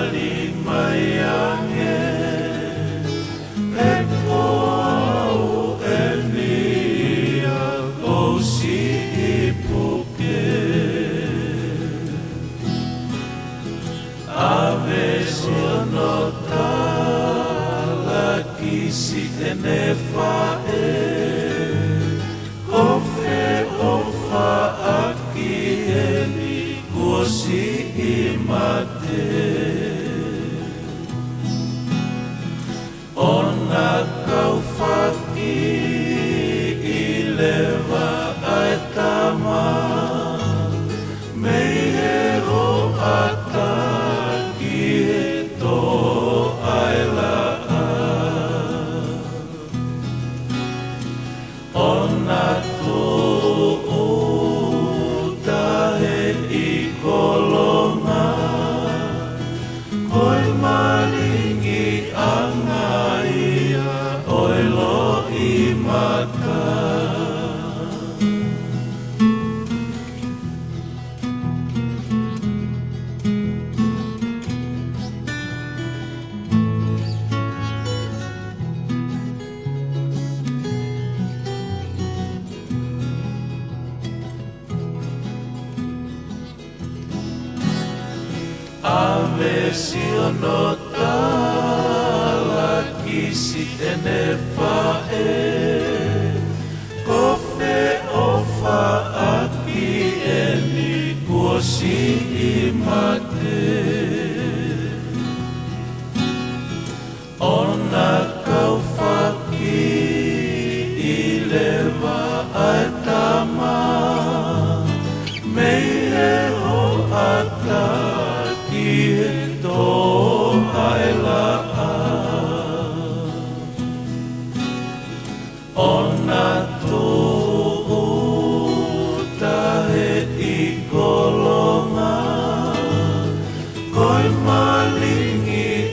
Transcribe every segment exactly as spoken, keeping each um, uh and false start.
Mali mai ange, he ko au eni ia ʻoku siʻi puke. ʻAve siʻono talakisi ʻene faʻē, ko fē ʻoku faʻaki eni kuo siʻi mate. ʻOna kau fakiʻi leva ʻa e tama, mei he hoʻatā ki he tō ʻa e laʻā. ʻOna tūʻuta he ʻikolonga, ko e malingiʻanga ia ʻo e loʻimata. ʻAve siʻono talakisi ʻene faʻē, ko fē ʻoku faʻaki eni kuo siʻi mate. ʻOna kau fakiʻi leva ʻa e tama, mei he hoʻatā ki he tō ʻa e laʻā. ʻOna tūʻuta he ʻikolonga, ko e malingiʻanga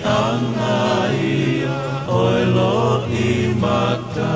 ia ʻo e loʻimata.